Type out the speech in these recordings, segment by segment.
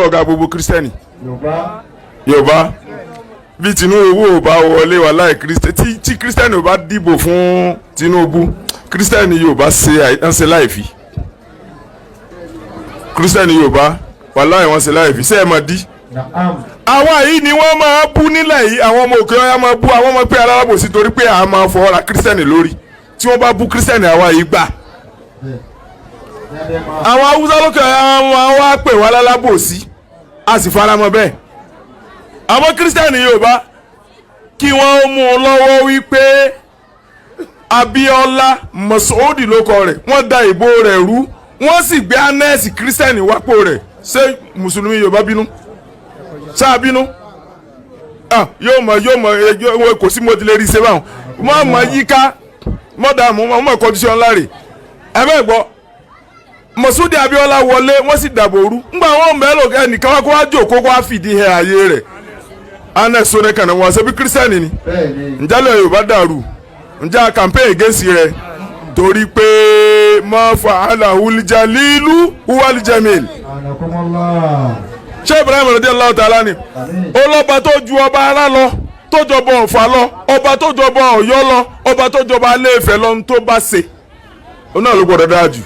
Lọ́gà gbogbo Kírísítẹ́nì. Yorùbá. Yorùbá. Bí Tinubu ò bá wọlé wà láì tí tí Kírísítẹ́nì ò bá dìbò fún Tinubu, Kírísítẹ́nì Yorùbá ṣe ń ṣe láìfi. Kírísítẹ́nì Yorùbá wà láì wọ́n ṣe láìfi. Ṣé ẹ mọ̀ dí? Naam. Àwa yìí ni wọ́n máa bú nílẹ̀ yìí. Àwọn ọmọ òkè ọ̀yà máa bú àwọn ọmọ pé alábòsí torí pé à máa fọwọ́ ra Kírísítẹ́nì lórí. Tí wọ́n bá bú Kírísítẹ́nì, àwa yìí gbà. Àwọn Haúsá lókè ọ̀yà wọn wá pè wá lálábòsí, a sì faramọ́ bẹ́ẹ̀. Àwọn Kírísítẹ́nì Yorùbá, kí wọ́n mú un lọ́wọ́ wípé Abíọ́lá Mọ̀sọ́ọ́dì ló kọ rẹ̀, wọ́n da ìbò rẹ̀ rú, wọ́n sì gbé anẹ́ẹ̀sì Kírísítẹ́nì wápò rẹ̀. Ṣé mùsùlùmí Yorùbá bínú? Ṣáà bínú? Ah, yóò mọ, yóò mọ kò sí mo ti lè rí ṣe báwọn mọ mọ yíká mọ dààmú mọ mọ kọjú sí ọ ńlá rè. Ẹ bẹ́ẹ̀ gbọ́, Mọ̀súdì Abíọ́lá wọlé, wọ́n sì dàbò rú. Ńgbà wọn mẹ́lò ẹnìkan wá kó wá jòkó, kó wá fìdí hẹ ààyè rẹ̀. Anẹ Sọnẹkàn náà wọ́n ṣe bí Kírísítẹ́nì ni. Bẹ́ẹ̀ni. Ǹjẹ́ Yorùbá dàrú? Ǹjẹ́ campaign against rẹ̀ torí pé mọ́ fàálà hulijalilu huwalijamil? Anakumullah. Ṣé Ibrahim radiyallahu ta'ala ni. Àmín. Ọlọ́ba tó ju ọba ara lọ, tó jọba Ọ̀fà lọ, ọba tó jọba Ọ̀yọ́ lọ, ọba tó jọba Ilé-Ifẹ̀ lọ, ń tó bá ṣe ó náà ló gbọdọ̀ dáa jù.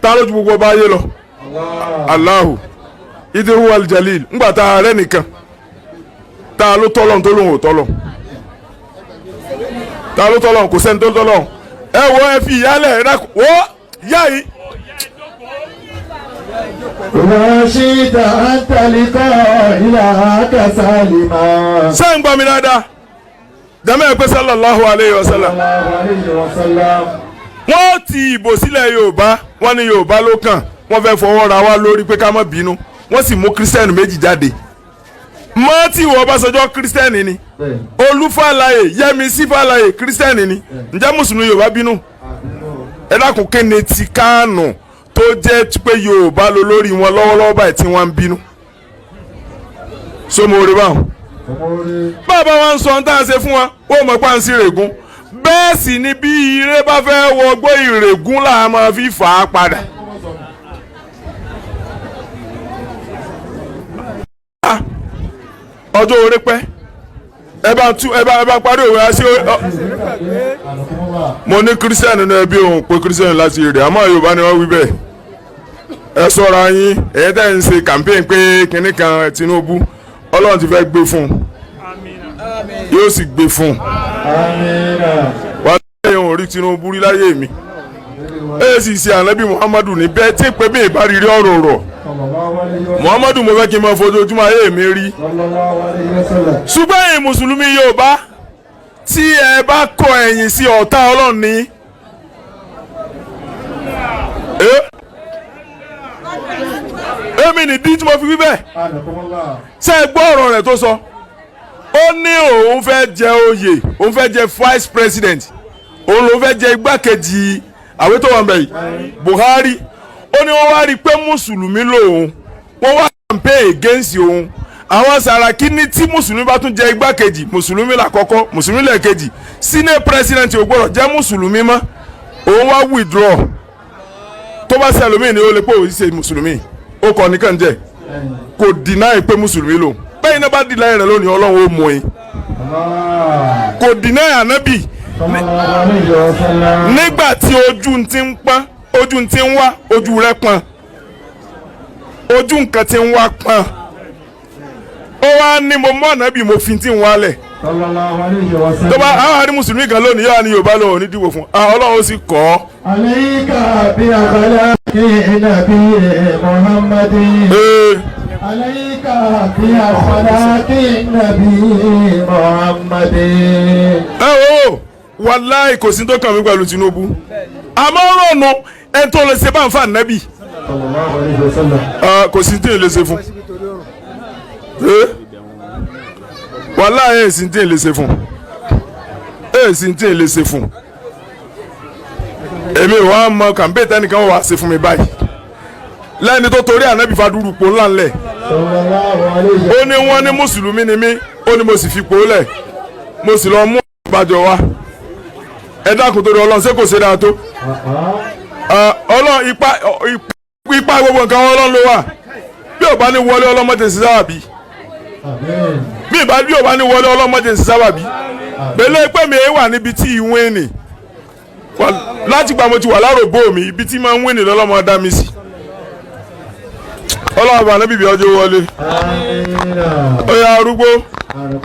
Tá ló ju gbogbo ọba ayé lọ? Allah. Allahu ìdí huwal jalil. Ńgbà tá a rẹ nìkan, tá a ló tọ́lọ̀ tó lóun ò tọ́lọ̀, tá a ló tọ́lọ̀? Kò sẹ́ni tó tọ́lọ̀. Ẹ wo, ẹ fi ìyálẹ̀ ẹ dákun wọ́ yá yìí. وشئت أن تلقى إلهك سالما. Ṣé ń gbọ́ mi dáadáa? Jẹ́mẹ́ ẹ pé sallallahu alayhi wa sallam. الله عليه وسلم. Wọ́n ti ìbò sílẹ̀ Yorùbá, wọ́n ní Yorùbá ló kàn. Wọ́n fẹ́ fọwọ́ ra wá lórí pé ká má bínú. Wọ́n sì mú Kírísítẹ́nì méjì jáde. Mọ́tì wọ Ọbásanjọ́, Kírísítẹ́nì ni. Olúfàlàyé, Yẹmisí Fàlàyé, Kírísítẹ́nì ni. Ǹjẹ́ mùsùlùmí Yorùbá bínú? Ẹ dákun, kéne ti Kánò tó jẹ́ pé Yorùbá ló lórí wọn lọ́wọ́lọ́wọ́ báyìí tí wọ́n ń bínú sómo orí báwọn? Bàbá wa ń sọ ohun tá à ń ṣe fún wa, ó mọ̀ pé à ń sí ìrègùn. Bẹ́ẹ̀ sì ni bí ire bá fẹ́ wọgbó, ìrègùn là á máa fi fà á padà. Ọjọ́ orí pẹ́. Ẹ bá tú, ẹ bá parí òwe àṣẹ. Mo ní Kírísítẹ́nì nínú ẹbí òun pé Kírísítẹ́nì láti rè, àmọ́ Yorùbá ni wọ́n wí bẹ́ẹ̀. Ẹ ṣọ́ra yín, ẹ̀yẹ́ tẹ́ ń ṣe campaign pé kinní kan Tinubu, Ọlọ́run ti fẹ́ gbé fún un, yóò sì gbé fún un. Wà á lẹ́yìn òun rí Tinubu rí láyé mi, ẹ sì ṣe ànábì Muhammadu ní bẹ́ẹ̀ tí pé bí ìbá rí ọ̀rọ̀ rọ̀ Muhammadu, mo fẹ́ kí n máa fojoojúmọ́ ayé mi rí. Ṣùgbọ́n ẹ̀yin mùsùlùmí Yorùbá tí ẹ bá kọ ẹ̀yìn sí ọ̀tá Ọlọ́run ní. Èmi nìdí tí mo fi wí bẹ́ẹ̀. Ṣé ẹ gbọ́ ọ̀rọ̀ rẹ̀ tó sọ? Ó ní òun fẹ́ jẹ oyè, òun fẹ́ jẹ vice president, òun lòun fẹ́ jẹ igbákejì àwọn tó wà ń bẹ̀ yìí, Buhari. Ó ní wọ́n wá rí i pé mùsùlùmí lòun, wọ́n wá campaign against òun. Àwọn Sàràkí ní tí mùsùlùmí bá tún jẹ igbákejì, mùsùlùmí làkọ́kọ́, mùsùlùmí lẹ́ẹ̀kejì, senate president ò gbọ́dọ̀ jẹ́ mùsùlùmí mọ́. Òun wá withdraw. Tó bá ṣe ẹlòmíì ni ó lè pé òun ṣe mùsùlùmí, ó kọ́ nìkan jẹ́ kò deny pé mùsùlùmí lòun. Bẹ́ẹ̀ iná bá deny rẹ̀ lónìí, Ọlọ́run ó mú yín. Kò deny ànábì nígbà tí ojú ti ń pọ́n, ojú ti ń wá, ojú rẹ̀ pọ́n, ojú nǹkan ti ń wá pọ́n. Ó wá ní mo mọ́ ànábì, mo fi ti ń wálẹ̀. Sallallahu alayhi wa sallam. Tó bá àwọn àrí mùsùlùmí kan lónìí, yóò ní Yorùbá lòun ò ní dìbò fún. Ọlọ́run ó sì kọ́ ọ́. عليك بأخلاق نبي محمد. Ee. عليك بأخلاق النبي محمد. Ẹ wo, wàláì, kò sí tó kàn mí pẹ̀lú Tinubu, àmọ́ rọ̀nù ẹni tó lè ṣe bá ń fa nàbì. sallallahu alayhi wa sallam. Kò sí tí ì lè ṣe fún. Ee, wàláì, ẹ̀ sì tí ì lè ṣe fún, ẹ̀ sì tí ì lè ṣe fún. Èmi wàá mọ campaign tẹnìkan wà ṣe fún mi báyìí lẹ́ni tó torí ànábì fadúrú pò ńlá ńlẹ̀. sallallahu alayhi. Ó ní wọ́n ní mùsùlùmí ni mí, ó ní mo sì fi pò ó lẹ̀, mo sì lọ mú ìbàjọ́ wa. Ẹ dákun, torí Ọlọ́run, ṣé kò ṣe dáa tó? Ọlọ́run, ipa gbogbo nǹkan Ọlọ́run ló wà. Bí Bí ò bá ní wọlé, ọlọ́mọdé sí sábàbí. Àmín. Bí ò bá ní wọlé, ọlọ́mọdé sí sábàbí. Pẹ̀lú pé mi wà níbi tí ìwé nì láti gbà mo ti wà láròbó mi, ibi tí máa ń wé nì lọ́lọ́mọ dá mi sí. Ọlọ́run bá níbi ọjọ́ wọlé. Àmín. Ó yá, arúgbó. Àmín.